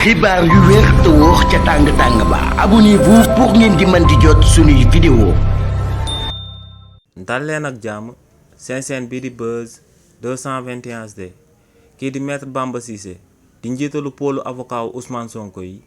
xibaar yu wér te wóor ca tàng-tàng ba abonnez-vous pour ngeen di mën di jot suñuy vidéo. dal leen ak jàmm seen chaîne bii di Buzz 221 HD kii di maître Bamba Cissé di njiitalu pôlu avocat wu Ousmane Sonko yi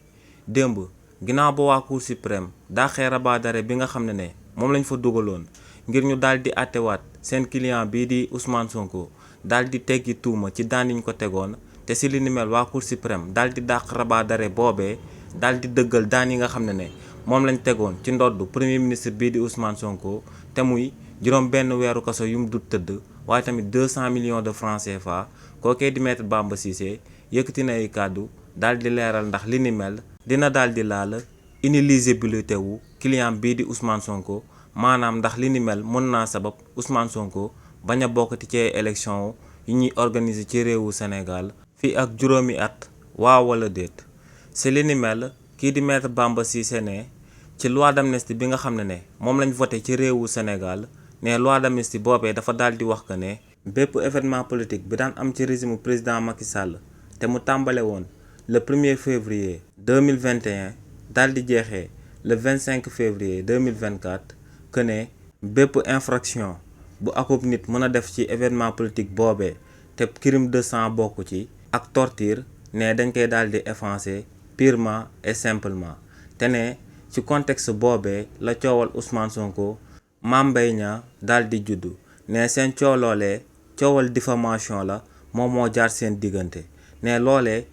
démb ginnaaw ba waa Cour suprême dàqee rabat d'arrêt bi nga xam ne moom lañ fa dugaloon ngir ñu daal di àttewaat seen client bii di Ousmane Sonko daal di teggi tuuma ci daan yiñ ko tegoon. te si li ni mel waa Cour suprême daal di dàq rabat d'arrêt boobee daal di dëggal daan yi nga xam ne moom lañ tegoon ci ndoddu premier ministre bii di Ousmane Sonko te muy juróom benn weeru kaso yu mu dut tëdd waaye tamit 200 millions de francs CFA kookee di maître Bamba Cissé yëkkati na ay kàddu daal di leeral ndax li ni mel dina daal di laal inéligibilité wu client bii di Ousmane Sonko maanaam ndax li ni mel mën naa sabab Ousmane Sonko bañ a bokkati ci élection yi ñuy organiser ci réewu Sénégal. fii ak juróomi at waaw wala déet si li ni mel kii di maître Bamba Cissé ne ci loi d'amnistie bi nga xam ne moom lañ voté ci réewu Sénégal ne loi d'amnistie boobee dafa daal di wax que ne bépp événement politique bi daan am ci régime président Macky Sall te mu tàmbale woon le 1er février 2021 daal di jeexee le 25 février 2024 que ne bépp infraction bu akub nit mën a def ci événement politique boobee te crime de sang bokk ci ak torture ne dañ koy daal di effacer purement et simplement te ne ci contexte boobee la coowal Ousmane Sonko Mame Mbaye Niang daal di juddu ne seen coow loolee coowal diffamation la moom moo jaar seen diggante ne loolee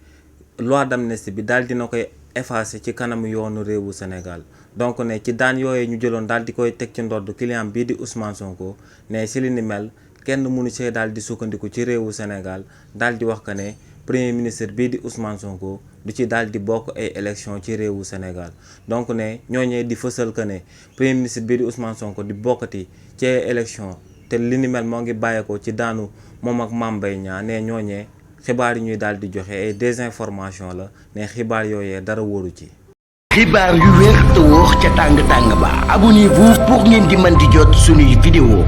loi d'amnistie bi daal dina koy effacer ci kanamu yoonu réewu Sénégal donc ne ci daan yooyee ñu jëloon daal di koy teg ci ndodd client bii di Ousmane Sonko ne si li ni mel kenn mënu see daal di sukkandiku ci réewu Sénégal daal di wax que ne premier ministre bii di Ousmane Sonko du ci daal di bokk ay élection ci réewu Sénégal donc ne ñooñee di fësal que ne premier ministre bii di Ousmane Sonko di bokkati ci ay élection te li ni mel moo ngi bàyyeekoo ci daanu moom ak Mame Mbaye Niang ne ñooñee xibaar yi ñuy daal di joxe ay désinformation la ne xibaar yooyee dara wóoru ci. xibaar yu wér te wóor ca tàng-tàng ba abonnez-vous pour ngeen di mën di jot suñuy vidéo.